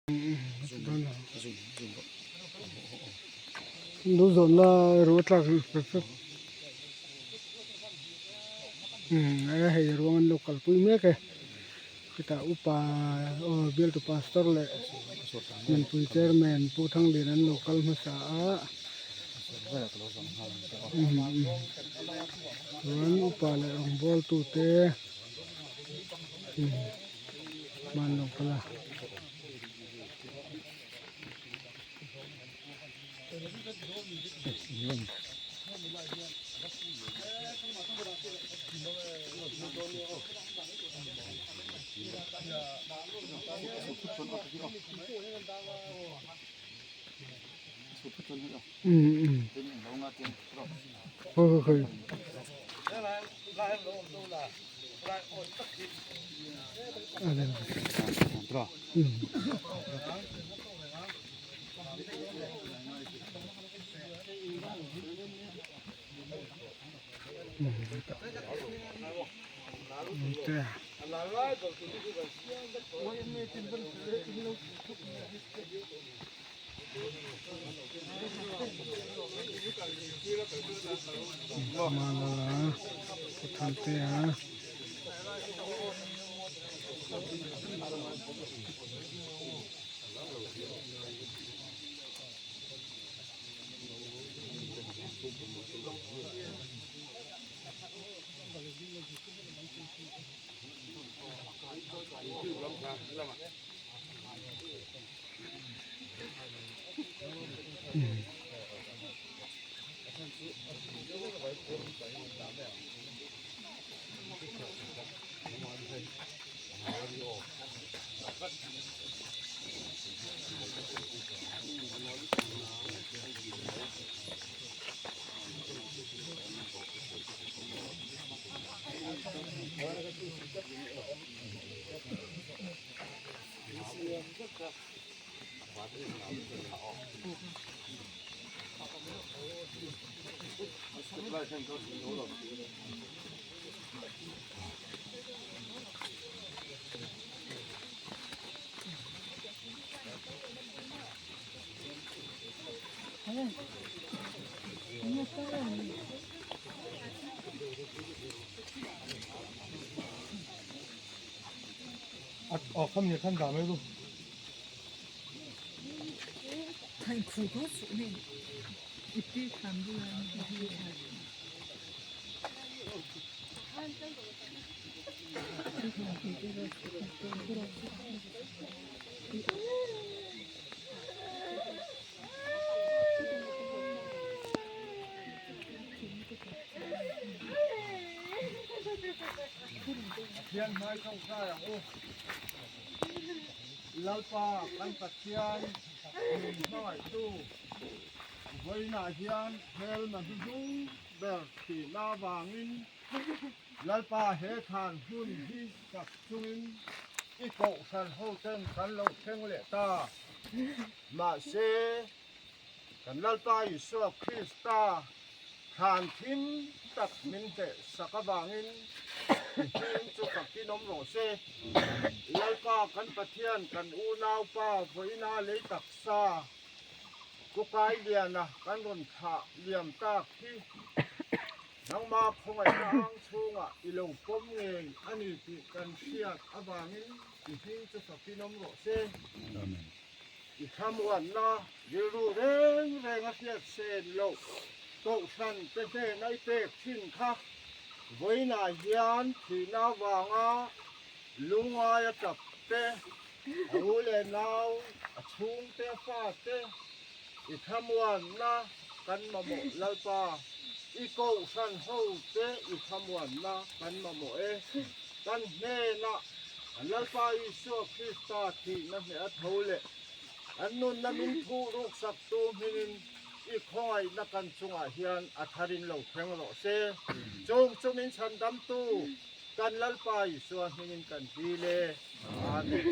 Lu zawn la ruah tlak fep fep umm hei ruang an lo kalpui mek e chutah upa aw bialtu pastor leh nunpui chairman pu Thanglian an lo kal hmasa a chuan upa leh rawngbawltu te umm. Hman lo kal a. Khawi khawi. Malala Puthantea Lalpa kan Pathian min hmangaihtu vawiinah hian hmelma hnuhnung ber thihna avangin Lalpa he thlan hun hi sak chungin i kohhran hoten kan lo thleng leh ta. Mahse, kan Lalpa Isua Krista thlan thim tak min hneh sak avangin i hming chu fakin awm rawh se. Lalpa kan Pathian kan unaupa vawiina lei taksa Kukai Liana kan rawn thlah liam tak hi nangma khawngaihna ang chhungah i lo pawm ngei a ni tih kan hriat avangin i hming chu fakin awm rawh se. Amen. I thlamuanna rilru reng reng a hriat sen loh Kohhran te hnena i pek thin kha vawiinah hian thihna avanga lungngai a tap te, a u leh nau, a chhungte, a fate i thlamuanna kan mamawh Lalpa, i Kohhran hote i thlamuanna kan mamawh e, kan hnenah An Lalpa Isua Krista thihna hneh a tho leh an nunna min thuh ruksaktu hmingin i khawngaihna kan chungah hian a tharin lo thleng rawh se. Chung chu min chhandamtu kan Lalpa Isua hmingin kan dil e. Amen.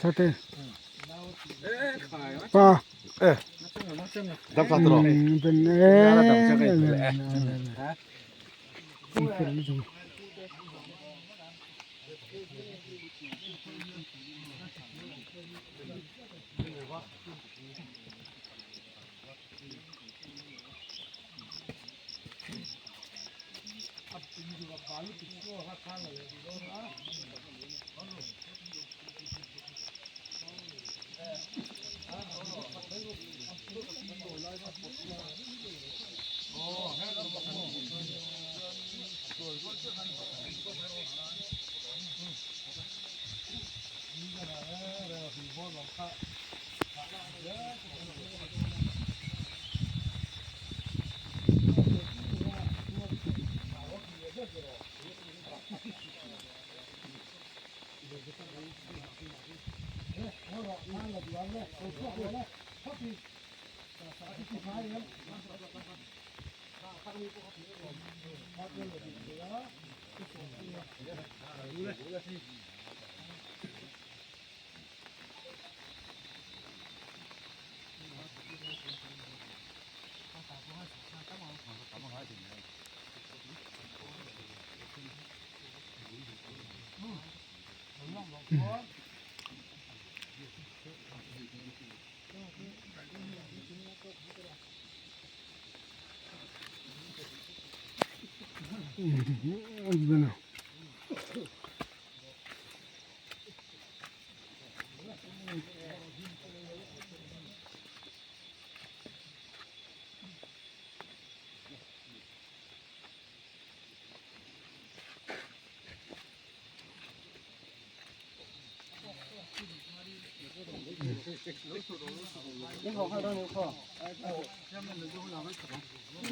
Sate pa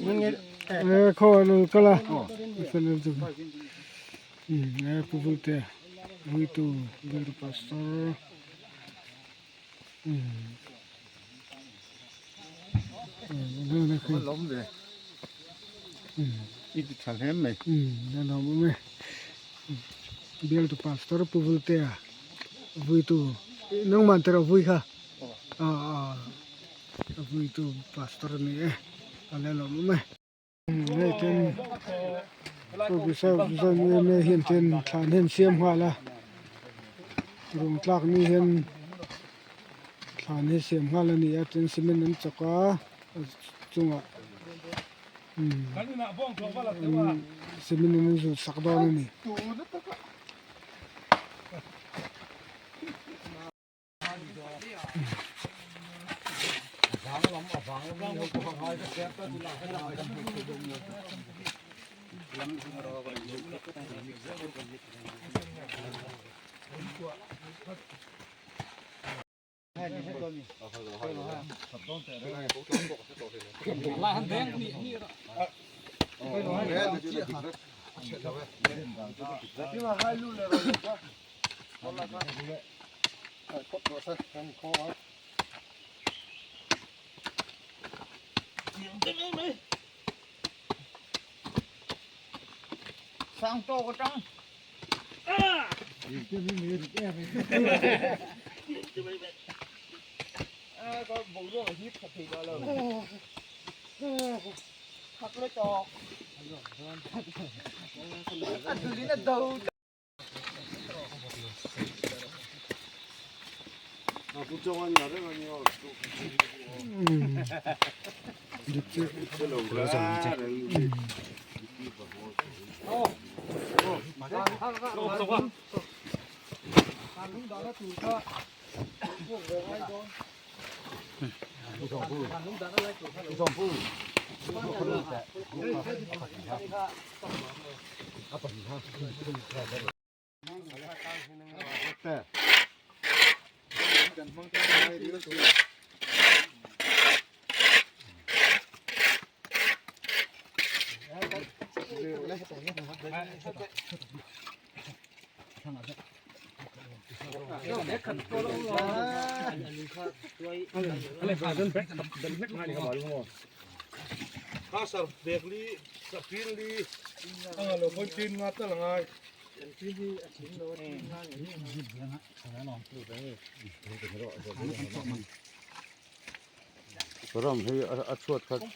ben e Khaw lo kal a pu Vulte Vuitu Bialtu Pastor Bialtu Pastor Pu Vultea Vuitu nangman tera vui kha a vuitu pastor a ni e. A le lawm awm e. Hei ten yma hian ten thlan hian siam nghal a ruang tlak ni hian thlan hi siam nghal a ni a tin cement an chawk a a chungah umm cement in an zut sak dawn a ni.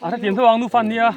A hrethiam tho ang nu fan nia.